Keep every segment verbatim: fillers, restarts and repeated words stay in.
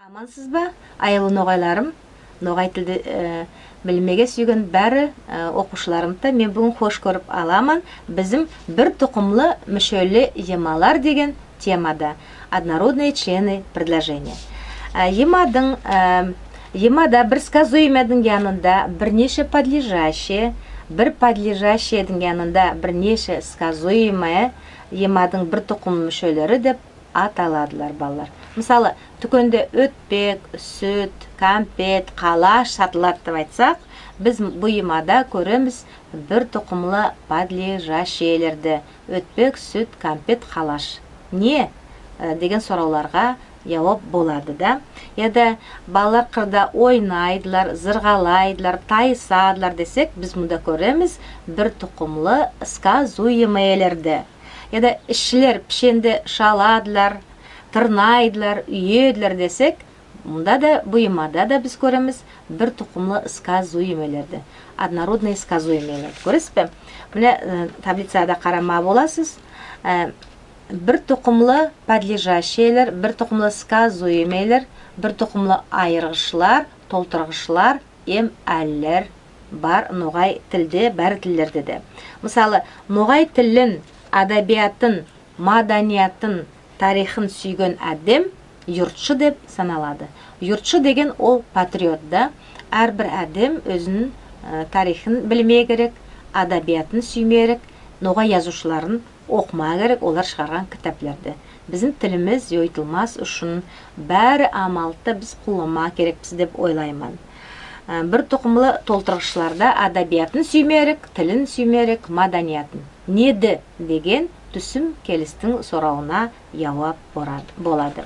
Амансызба, аявлы ногайларым? Ногай тилди, э, билмеге суьйген баьри, э, окувшыларымды мен буьгуьн хош коьрип аламан. Бизим бир тукымлы муьшели йыймалар деген темада. Однородные члены предложения. Э, йыймадынъ, э, йыймада бир сказуемоединъ янында бир неше подлежащее, бир подлежащеединъ янында бир неше сказуемое йыймадынъ бир тукымлы муьшелери деп аталадылар, балалар. Мысалы, туькенде оьтпек, суьт, кампет, калаш сатылады деп айтсак, биз бу йыймада коьремиз бир тукымлы подлежащеелерди. Оьтпек, суьт, кампет, калаш. Не, э, деген соравларга явап болады да. Я да балалар кырда ойнайдылар, зыргалайдылар, тайысадылар десек, биз мунда коьремиз бир тукымлы сказуемоелерди. Я да исшилер пишенди шаладылар, тырнайдылар, уьедилер десек, мунда да, бу йыймада да биз коьремиз бир тукымлы сказуемоелерди. Однородные сказуемоелерди. Коьресизбе? Мине, э, таблицада карама боласыз. Э, бир тукымлы подлежащеелер, бир тукымлы сказуемоелер, бир тукымлы айыргышлар, толтыргышлар эм аьллер бар ногай тилде, баьри тиллерде де. Мысалы, ногай тилин, адабиатын, маданиятын, тарихын суьйген аьдем юртшы деп саналады. Юртшы деген ол патриот да. Аьр бир аьдем оьзининъ, э, тарихын билмеге керек, адабиатын суьймеге керек, ногай язувшыларын окымага керек, олар шыгарган китаплерди. Бизим тилимиз йойтылмас уьшин баьри амалды биз кулланмага керекпиз деп ойлайман. Э, бир тукымлы толтыргышларда адабиатын суьймеге керек, тилин суьймеге керек, маданиятын. Неди деген туьсим келистинъ соравына явап борад-, болады.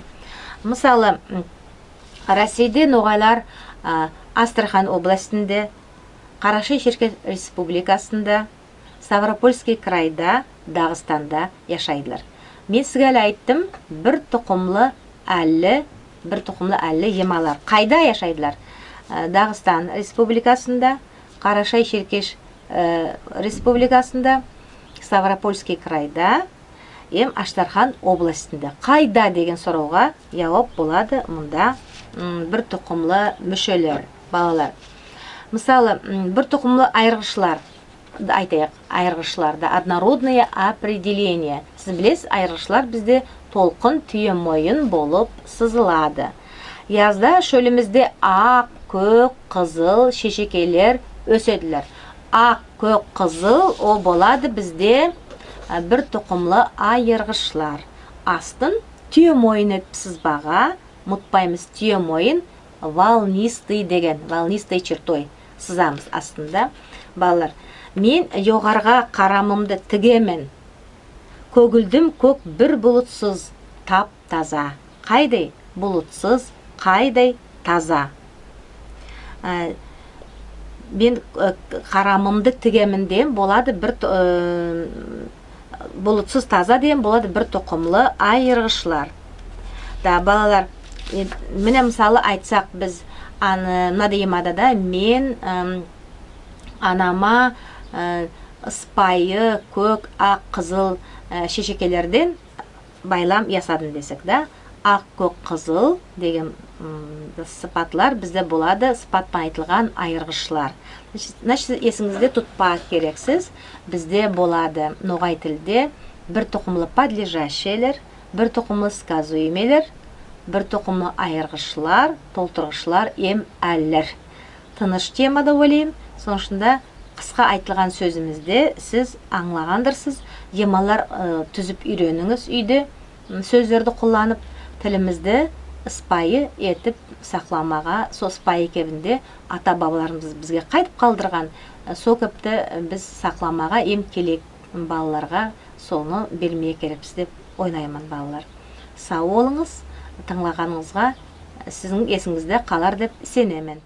Мысалы, м, Россияда ногайлар, а, Астрахань областинде, Карашай-Шеркеш Республикасында, Ставропольский крайда, Дагыстанда яшайдылар. Мен сизге аьли айттым, бир тукымлы аьлли, бир тукымлы аьлли йыймалар. Кайда яшайдылар? Э, Дагыстан Республикасында, Карашай-Шеркеш, э, Республикасында, Ставропольский крайда эм Аштархан областинде. Кайда деген соравга явап болады мунда, м, бир тукымлы муьшелер, балалар. Мысалы, м, бир тукымлы айыргышлар, айтайык, айыргышлар да, однородные определения. Сиз билесиз, айыргышлар бизде толкын, туьемойын болып сызылады. Язда шоьлимизде ак, коьк, кызыл шешекейлер оьседилер. Ак, коьк, кызыл, ол болады бизде, а, бир тукымлы айыргышлар. Астын туьемойын этип сызбага мутпаймыз. Туьемойын волнистый деген, волнистой чертой сызамыз астында. Балалар, мен йогарыга карамымды тигемен. Коьгилдим коьк бир булытсыз, тап-таза. Кайдай булытсыз, кайдай таза. Аь, мен, аь, карамымды тигемен деген болады бир то-, аь, булытсыз, таза деген болады бир тукымлы айыргышлар. Да, балалар, э, мине, мысалы айтсак биз, аны, мунадай йыймада да мен, ым, анама, аь, ыспайы коьк, ак, кызыл, аь, шешекейлерден байлам ясадым десек, да, ак, коьк, кызыл деген, м, сыпатлар бизде болады, сыпат пан айтылган айыргышлар. Значит, значит, сиз эсинъизде тутпага керексиз, бизде болады ногай тилде бир тукымлы подлежащеелер, бир тукымлы сказуемоелер, бир тукымлы айыргышлар, толтыргышлар эм аьллер. Тыныш тема деп ойлайман. Сонынъ уьшин де кыска айтылган соьзимизди сиз анълагандырсыз. Йыймалар, ы, туьзип уьйренинъиз уьйде, м, соьзлерди кулланып, тилимизди ыспайы этип сакламага, сол ыспайы кебинде ата-бабаларымыз бизге кайтип калдырган, ы, сол кепти, ы, биз сакламага эм келеек балаларга соны бермеге керекпиз деп ойлайман, балалар. Сав болынъыз, тынълаганынъызга, сиздинъ эсинъизде калар деп сенемен.